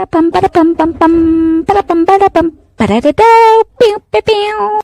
Para pam para pam pam pam para pam para pam para da da piu piu piu.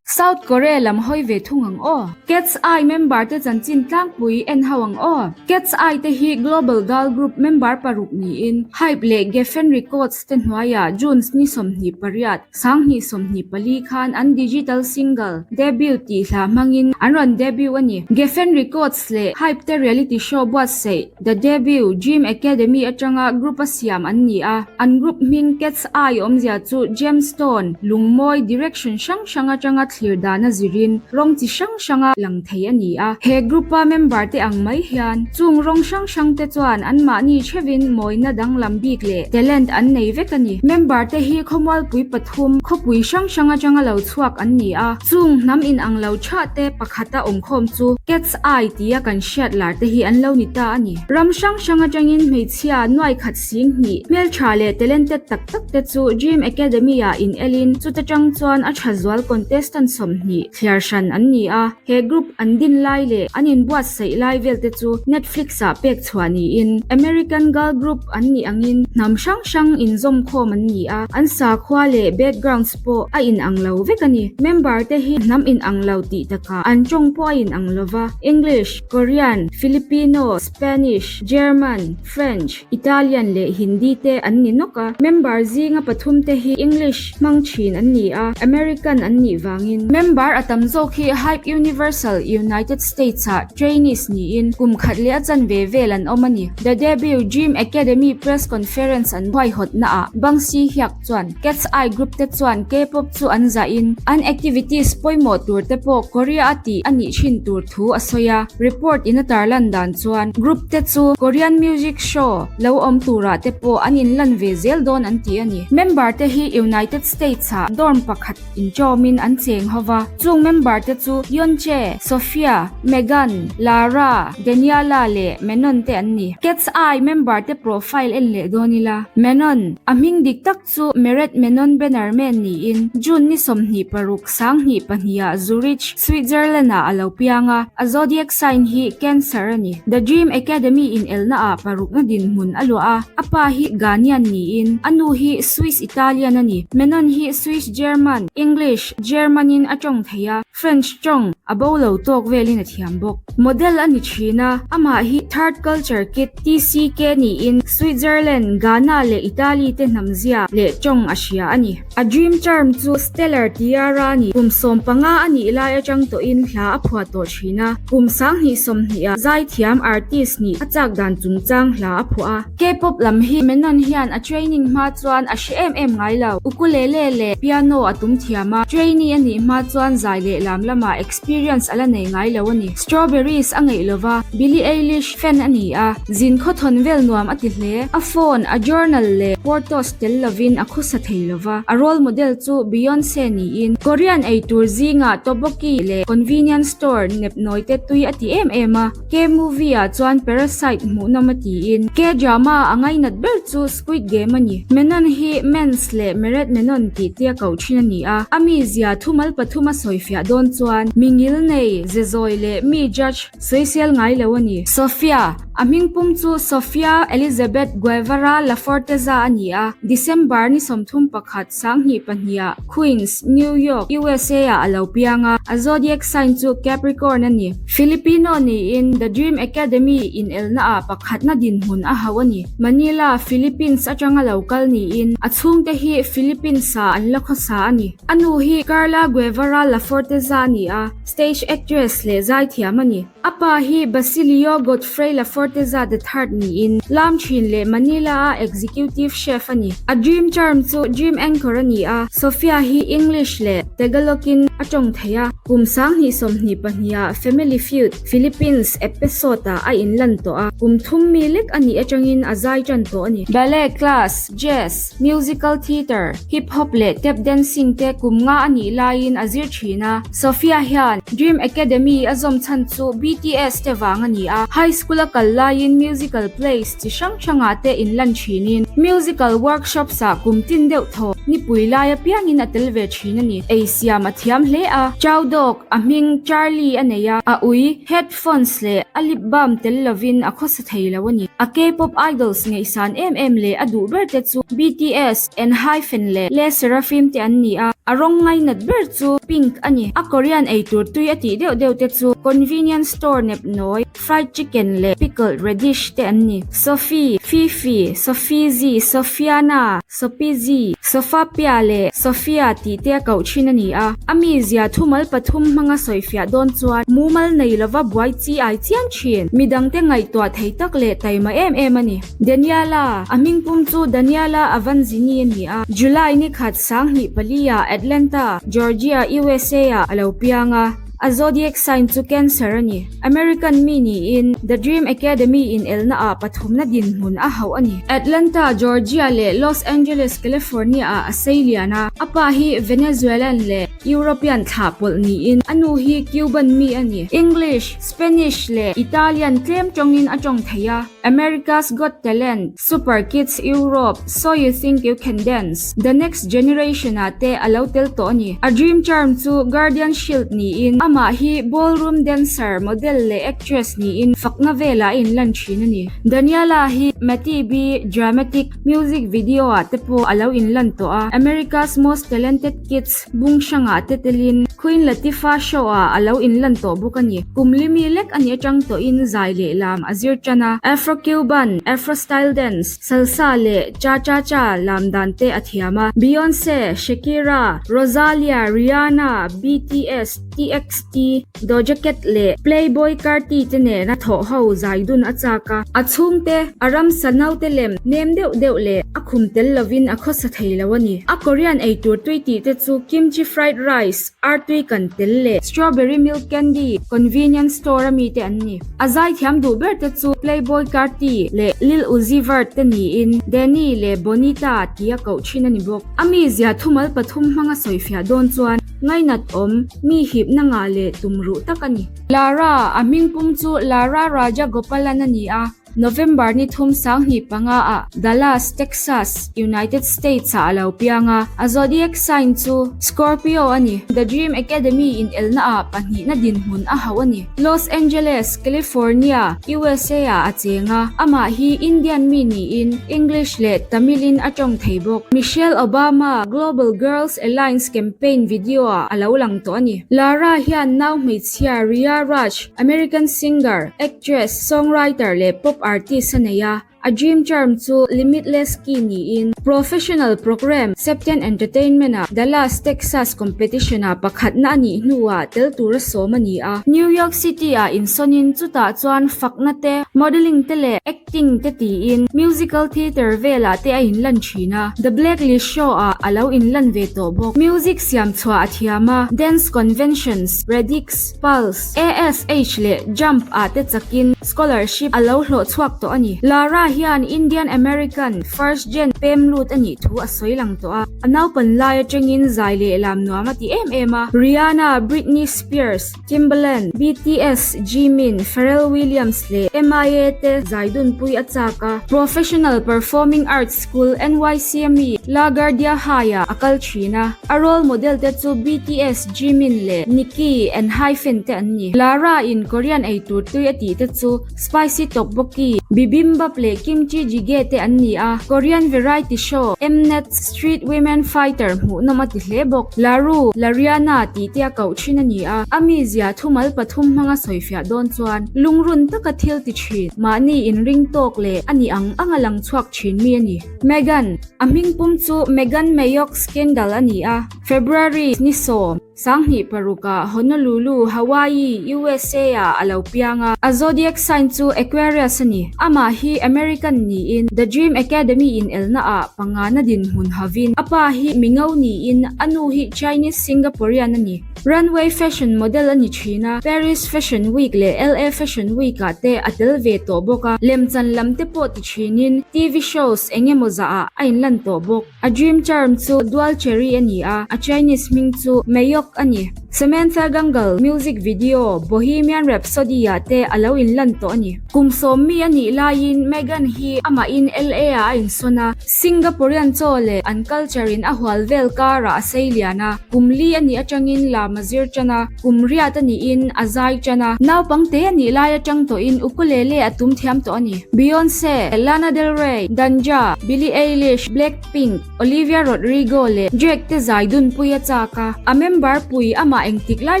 South Korea lam hawi ve thung ang aw. Cat's Eye member te chanchin tlangpui en ho ang aw. Cat's Eye te hi global girl group member paruk niin Hype leh Geffen Records te hnuaiah June ni 28, 2024 khan an digital single Debut tih hla hmangin an rawn debut a ni. Geffen Records leh Hype te reality show buatsaih The Debut Dream Academy atanga group a siam an ni a, an group hming Cat's Eye awmzia chu gemstone, lungmawi, direction hrang hrang atanga thlir dana zirin rawng chi hrang hranga lang thei a ni a. He group a member te ang mai hian chung rawng hrang hrang te chuan anmahni theuhin mawina danglam bik leh talent an nei vek a ni. Member te hi khawmualpui pathum, khawpui hrang hrang atanga lo chhuak an ni a, chung hnam inang lo thah te pakhata awmkhawm chu Cat's Eye tia kan hriat lar te hi an lo ni ta a ni. Ram hrang hrang atangin hmeichhia nuai khat sing hnih, hmeltha leh talented tak tak te chu Dream Academy ah in elin chuta tang chuan a tha zual contestant 20 thliar hran an ni a. He group an din lai leh an inbuatsaih lai vel te chu Netflix ah pek chhuah niin American girl group an nih angin hnam hrang hrang inzawmkhawm an ni a, an sakhua leh backgrounds pawh a inang lo vek a ni. Member te hi hnam inang lo tih takah an tawng pawh a inang lo va, English, Korean, Filipino, Spanish, German, French, Italian leh Hindi te an ni nawk a. Member zinga pathum te hi English hmang thin an ni a, American an nih vangin. Member a tam zawk hi Hype Universal, United States ah trainees niin kum khat leh a chanve vel an awm a ni. The Debut Dream Academy Press Conference an huaihawtna ah Bang Si Hyuk chuan Cat's Eye Group te chuan K-pop chu an zahin an activities pawimawh tur te pawh Korea a tih a nih thin tur thu a sawi a. Report in a tarlan dan chuan group te chu Korean music show lo awm turah te pawh an inlan ve zel dawn an ti a ni. Member te hi United States ah dorm pakhat inchawmin an cheng ho va, chung member te chu Yeonche, Sophia, Megan, Lara, Daniela leh Menon te an ni. Cat's Eye member te profile en leh dawn ila. Menon, a hming dik tak chu Meret Menon Bannerman niin June ni 26, 2002 ah Zurich, Switzerland ah a lo piang a, a zodiac sign hi Cancer a ni. The Dream Academy in elna ah parukna dinhmun a luah a, a pa hi Ghanaian niin a nu hi Swiss Italian a ni. Menon hi Swiss German, English, German in a tawng thei a, French tawng a bo lo tawk velin a thiam bawk. Model a ni thin a, amah hi Third Culture Kid, TCK, niin Switzerland, Ghana leh Italy te hnamzia leh tawng a hria a ni. A dream term chu Stellar Tiara a ni. Kum 15 a nih lai atang tawhin hla a phuah tawh thin a, kum 2020 ah zaithiam artist nih a chak dan chungchang hla a phuah a. K-pop lam hi Menon hian a training hma chuan a hre em em ngai lo. Ukulele leh piano a tum thiam a, trainee a nih hma chuan zai leh lam lamah experience a la nei ngai lo a ni. Strawberries a ngeih lova, Billie Eilish fan a ni a, zin khawthawn vel nuam a ti hle. A phone, a journal leh Portos tel lovin a khawsa thei lova, a role model chu Beyonce niin, Korean eitur zingah tteokbokki leh convenience store nepnawi te tui a ti em em a. K-movie ah chuan Parasite hmuhnawm a tiin, K-drama a ngainat ber chu Squid Game a ni. Menon hi Mens leh Meret Menon tih tia koh thin a ni a, a mizia thumal pathum a sawifiah dawn chuan mi ngil nei, ze zawi leh mi judge sawisel ngai lo a ni. Sofia, a hmingpum chu Sofia Elizabeth Guevara Laforteza a ni a, December ni 31, 2002 ah Queens, New York, USA ah a lo piang a, a zodiac sign chu Capricorn a ni. Filipino niin The Dream Academy inelna ah pakhatna dinhmun a hauh a ni. Manila, Philippines atanga lo kal niin a chhungte hi Philippines ah an la khawsa a ni. A nu hi Carla Guevara Laforteza a ni a, stage actress leh zaithiam a ni. A pa hi Basilio Godfrey Laforteza the Third niin lam thin leh Manila-a executive chef a ni. A dream term chu Dream Anchor a ni a, Sofia hi English leh Tagalog-in a tawng thei a. Kum 2022 ah Family Feud, Philippines episode-ah a inlan tawh a, kum thum mi lek a nih atangin a zai tan tawh a ni. Ballet class, jazz, musical theatre, hip hop leh tap dancing te kum nga a nih laiin a zir thin a. Sofia hian Dream Academy a zawm chhan chu. BTS te vang a ni a. High school a kal laiin musical plays chi hrang hrangah te inlan thinin musical workshops ah kum tin deuh thaw nipui lai apiangin a tel ve thin a ni. Ei siam a thiam hle a, Chow Dog a hming Charlie a nei a, a ui headphones leh a lip balm tel lovin a khawsa thei lo a ni. A K-pop idols ngaihsan em em leh a duh ber te chu BTS, Enhypen leh Le Sserafim te an ni a, a rawng ngainat ber chu pink a ni. A Korean eitur tui a tih deuh deuh te chu convenience store nep nawi, fried chicken leh pickled radish te an ni. Sophie, Fifi, Sophizi, Sophiana, Sopizi, Sophapia leh Sophia tih te a koh thin a ni a. A mizia thumal pathum hmanga sawifiah dawn chuan mumal nei lova buai chi ai chiam thin. Midangte ngaihtuah thei tak leh taima em em a ni. Daniela, a hmingpum chu Daniela Avanzini a ni a, July ni khat 2004 ah Atlanta, Georgia, USA ah a lo piang a. A zodiac sign chu Cancer a ni. American mi niin The Dream Academy in elna ah pathumna dinhmun a hauh a ni. Atlanta, Georgia leh Los Angeles, California ah a sei lian a. A pa hi Venezuelan leh European thlah pawlh niin a nu hi Cuban mi a ni. English, Spanish leh Italian tlem tawngin a tawng thei a. America's Got Talent, Super Kids Europe, So You Think You Can Dance, The Next Generation ah te a lo tel tawh a ni. A dream charm chu Guardian Shield niin amah hi ballroom dancer, model leh actress niin fakna velah a inlan thin a ni. Daniela hi Matty B Dramatic music video ah te pawh a lo inlan tawh a, America's Most Talented Kids, Bung hrangah te telin Queen Latifah show ah a lo inlan tawh bawk a ni. Kum limi lek a nih atang tawhin zai leh lam a zir tan a. Afro-Cuban, Afro-style dance, salsa leh cha-cha-cha lam dan te a thiam a. Beyonce, Shakira, Rosalia, Rihanna, BTS, TXT, Doja Cat leh Playboi Carti te nena thawh ho zai dun a chak a. A chhungte, a ramsa naute lem nem deuh deuh leh a khum tel lovin a khawsa thei lo a ni. A Korean eitur tui tih te chu kimchi fried rice, artui kan tel leh strawberry milk candy convenience store ami te an ni. A zaithiam duh ber te chu Playboi Carti leh Lil Uzi Vert te niin Danny leh Bonita tia koh thin a ni bawk. A mizia thumal pathum hmanga sawifiah dawn chuan ngainat awm, mi hipna ngah leh tumruh tak a ni. Lara, a hmingpum chu Lara Rajagopalan a ni a, November ni thum 2005 ah Dallas, Texas, United States ah a lo piang a, a zodiac sign chu Scorpio a ni. The Dream Academy inelna ah pahnihna dinhmun a hauh a ni. Los Angeles, California, USA ah a cheng a, amah hi Indian mi niin English leh Tamil in a tawng thei bawk. Michelle Obama Global Girls Alliance campaign video ah a lo lang tawh a ni. Lara hian nau hmeichhia Ria Raj, American singer, actress, songwriter leh pop artist a nei a. A dream charm chu Limitless Key niin professional program Septen Entertainment-a Dallas, Texas competition-ah pakhatna a nih hnuah tel tura sawm a ni a. New York City-ah insawnin chutah chuan fakna te, modelling te leh acting te tiin musical theatre velah te a inlan thin a. The Blacklist show-ah a lo inlan ve tawh bawk. Music siam chhuah a thiam a, dance conventions, Radix, Pulse, ASH leh Jump ah te chakin scholarship a lo hlawh chhuak tawh a ni. Lara hian Indian American first gen pem lut a nih thu a sawi lang tawh a. A naupan lai atangin zai leh lam nuam a ti em em a. Rihanna, Britney Spears, Timbaland, BTS, Jimin, Pharrell Williams leh MIA te zai dunpui a chak a. Professional Performing Arts School NYC a mi LaGuardia High ah a kal thin a. A role model te chu BTS, Jimin leh Ni-ki and Hyphen te an ni. Lara in Korean eitur tui a tih te chu spicy tteokbokki, bibimbap leh kimchi jjigae te an ni a. Korean variety show Mnet Street Women Fighter hmuhnawm a ti hle bawk. Laru, Lariana tih te a koh thin a ni a. A mizia thumal pathum hmanga sawifiah dawn chuan lungrun taka thil ti thin, mahni inring tawk leh a ni ang anga lang chhuak thin mi a ni. Meghan, a hmingpum chu Meghan Mayock Scandal a ni a, February ni sawm, 2006 ah Honolulu, Hawaii, USA ah a lo piang a, a zodiac sign chu Aquarius a ni. Amah hi American niin The Dream Academy in elna ah pangana dinhmun havin a pa hi Mingo niin a nu hi Chinese Singaporean a ni. Runway fashion model a ni thin a, Paris Fashion Week leh LA Fashion Week ah te a tel ve tawh bawk a, lemchan lam te pawh ti thinin TV shows eng emaw zah ah a inlan tawh bawk. A dream charm chu Dual Cherry a ni a, a Chinese hming chu Mayock. TikTok a ni. Samantha Gangal music video Bohemian Rhapsody ah te a lo inlan tawh a ni. Kum sawmmi a nih laiin Meghan hi amahin LA ah a insawn a, Singaporean chaw leh an culture in a hual vel karah a sei lian a, kum li a nih atangin lam a zir tan a, kum riat a nihin a zai tan a, naupangte a nih lai atang tawhin ukulele a tum thiam tawh a ni. Beyonce, Lana Del Rey, Danja, Billie Eilish, Blackpink, Olivia Rodrigo leh Drake te zai dunpui a chak a, a member pui amah engtik lai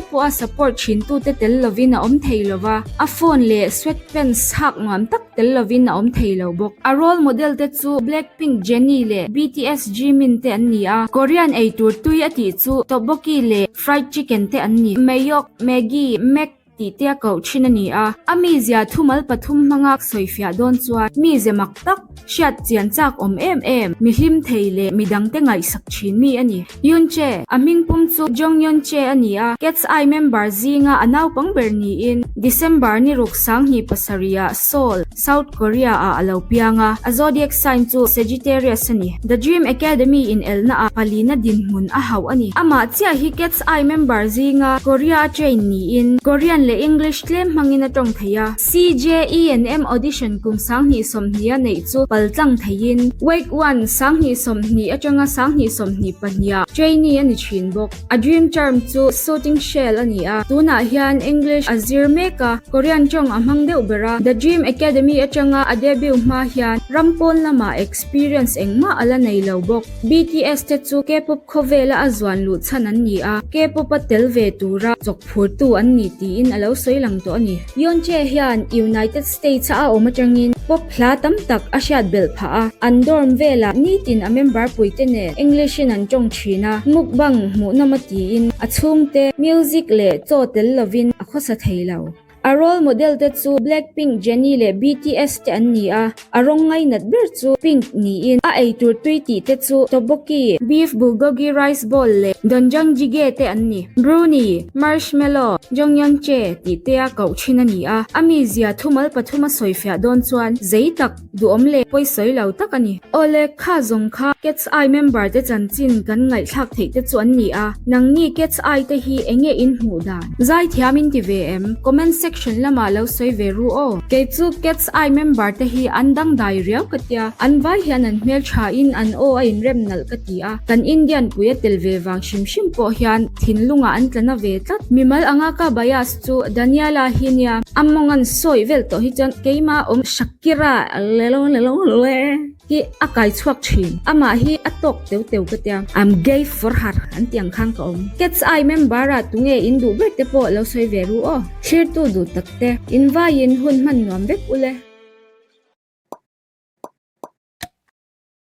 pawha support thintute tel lovin a awm thei lova, a phone leh sweatpants hak nuam tak tel lovin a awm thei lo bawk. A role model te chu Blackpink Jennie leh BTS Jimin te an ni a, Korean eitur tui a tih chu tteokbokki leh fried chicken te an ni. Mayock, Maggi, Mac tih te a koh thin a ni a, a mizia thumal pathum hmanga sawifiah dawn chuan mize mak tak, hriat chian chak awm em em, mi hlim thei leh mi dangte ngaihsak thin mi a ni. Yoon Che, a hmingpum chu Jong Yeon Che a ni a, Cat's Eye member zinga a naupang ber niin December ni ruk sanghnih pasarihah Seoul, South Korea ah a lo piang a, a zodiac sign chu Sagittarius a ni. The Dream Academy in elna ah palina dinhmun a hauh a ni. Amah chiah hi Cat's Eye member zinga Korea a train niin Korean leh English tlem hmangin a tawng thei a. CJENM audition kum sanghnih sawmhnih a neih chu paltlang theiin Wake One sanghnih 20 atanga sanghnih 22 ah trainee a ni thin bawk. A dream charm chu shooting shell a ni a, tunah hian English a zir mek a, Korean tawng a hmang deuh ber a. The Dream Academy atanga a debut hma hian ram pawn lamah experience engmah a la nei lo bawk. BTS te chu K-pop khawvela a zuan luh chhan an ni a, K-pop a tel ve tura chawk phurtu an ni tiin a lo sawi lang tawh a ni. Yeonjae hian United States-a a awm atangin pop hla tam tak a hriat belh phah a, an dorm velah nitin a member puite nen English-in an tawng thin a, mukbang hmuhnawm a tiin a chhungte music leh chaw tel lovin a khawsa thei lo. A role model te chu Blackpink Jennie leh BTS te an ni a. A rawng ngainat ber chu pink niin a eitur tui tih te chu tteokbokki, beef bulgogi rice bowl leh doenjang jjigae te an ni. Brownie, marshmallow, jongyeonche tih te a koh thin a ni a, a mizia thumal pathum a sawifiah dawn chuan zei tak, duhawm leh pawisawi lo tak a ni. Awle, kha zawng kha Cat's Eye member te chanchin kan ngaihthlak theih te chu an ni a, nangni Cat's Eye te hi enge in hmuh dan? Zaithiam in ti ve em? Comment section lamah lo sawi ve ru aw. Kei chu Cat's Eye member te hi an dangdai riau ka tia, an vai hian an hmel tha in an aw a inrem nalh ka ti a, kan Indian pui a tel ve vang hrim hrim pawh hian thinlungah an tla na ve tlat. Mimal anga ka bias chu Daniela hi nia, a mawng an sawi vel tawh hi chuan keimah awm Shakira lelo lelo le. Hi a kai chhuak thin. Amah hi a tawk teu teu ka tia. I'm gay for her an ti ang khan ka awm. Cat's Eye member ah tunge in duh ber te pawh lo sawi ve ru aw. Thlirtu duh tak te. In vaiin hun hman nuam vek ule.